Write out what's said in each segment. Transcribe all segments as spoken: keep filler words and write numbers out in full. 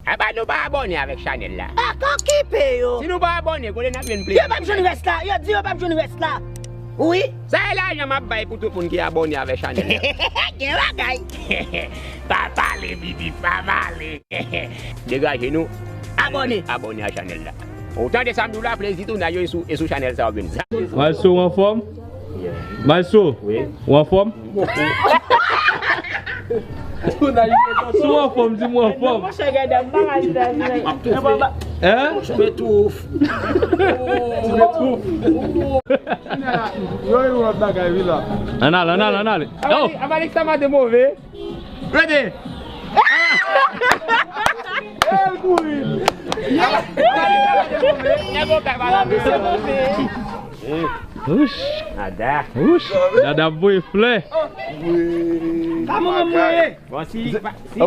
Apa nou pa abòne avèk chanèl la? Ak okipe yo. Si nou pa abòne, kote n ap jwenn plezi? Yo p ap jwenn rès la. Yo di yo p ap jwenn rès la. Wi. Sa e lajan m ap bay pou tout moun ki abòne avèk chanèl la. Gen bagay. Pa pale, Bibi, pa pale. Degaje nou. Abòne. Abòne a chanèl la. Ou tande sa m di w la, plezi tounaj yo e sou, e sou chanèl sa w ap jwenn sa. Maestro, ou anfòm? Maestro, ou anfòm? Si w anfòm, di m ou anfòm. Hein? Yo, yo, lòt bagay, wi, la. Ann ale, ann ale, ann ale. Yo! Avalik sa mande move. Rete! El kouri! Wouch! Ada. Wouch! Dada ap voye flè. Kòman mwen ye? Bon, si, si, si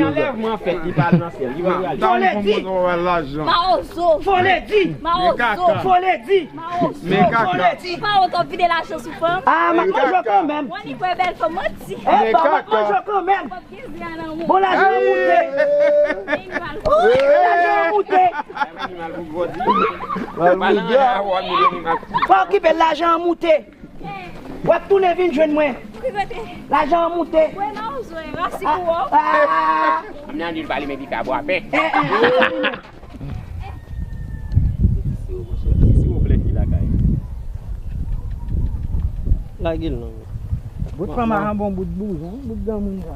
anlèvman fèt, li pa al nan syèl, li pa pral. Fò lè di. Mawozo. Fò lè di. Mawozo. Fò lè di. Mawozo. Fò lè di. Mawozo ap vide lajan sou fanm. Ah, m ap manje w kanmenm. Mwen li kwè bèl fanm manti. Eh, m ap manje w kanmenm. Bon, lajan an moute. Lajan an moute. Fò okipe, lajan an moute. W ap tounen vin jwenn mwen. Lajan an moute. Amnan di l pa limen bika bwapen. Eh, eh, eh. Lage l non. Bout fanm a yon bon bout bouzen, bout granmoun sa.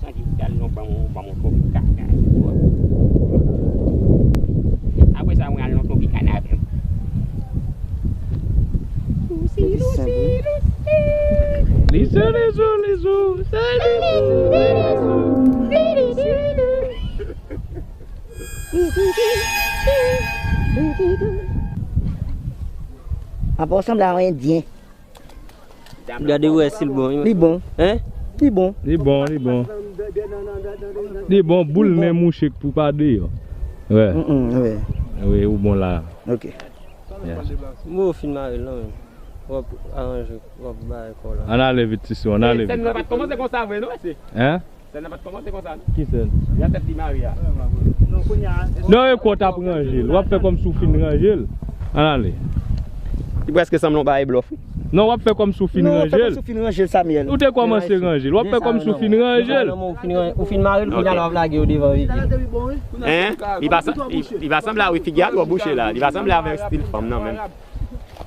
Sa ki tal non ban mwen, ban mwen twòp kaka. Apre sa, mwen al nan Tropicana avè m. Li sou, li sou, li sou, li sou, li sou. Apa w sanble a yon endyen. Gade wè si l bon, wi. Li bon. Hein? Li bon. Li bon, li bon. Li bon, boul nen mouche k pou pa deyò. Wè. Mm, mm, wi. Wi, ou bon la. Ok. Yeah. Bon, ou fin mare l non, men. W ap aranje, w ap bay kò la. Ann ale vit, Sisou, ann ale vit. Sèn nan pa t kòmanse konsa vre, non, mesye? Hein? Sèn nan pa t kòmanse konsa, non? Ki sèn? Jan tèt li mare a. Non, e kò w t ap ranje l. W ap fè kòmsi w fin ranje l. Ann ale. Li prèske sanble yon bagay blòf, wi. Non, w ap fè kòmsi w fin ranje l. Non, w ap fè kòmsi w fin ranje l, Samuel. Ou te kòmanse ranje l. W ap fè kòmsi w fin ranje l. Ou fin mare l, kounye a la w ap lage yo devan Vicky. Hein? Li pa sa-, li, li pa sanble a, wi, figi a twò bouche la. Li pa sanble avèk stil fanm nan, menm.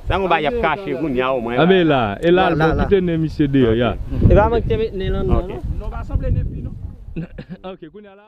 Sa yon bagay y ap kache kounye a omwen. Anben la, e la, bon, kite nen misye deyò, ya. E pa mwen ki te met nen lan nan, non? Non, pa sanble nen fi, non. Ok, kounye a la.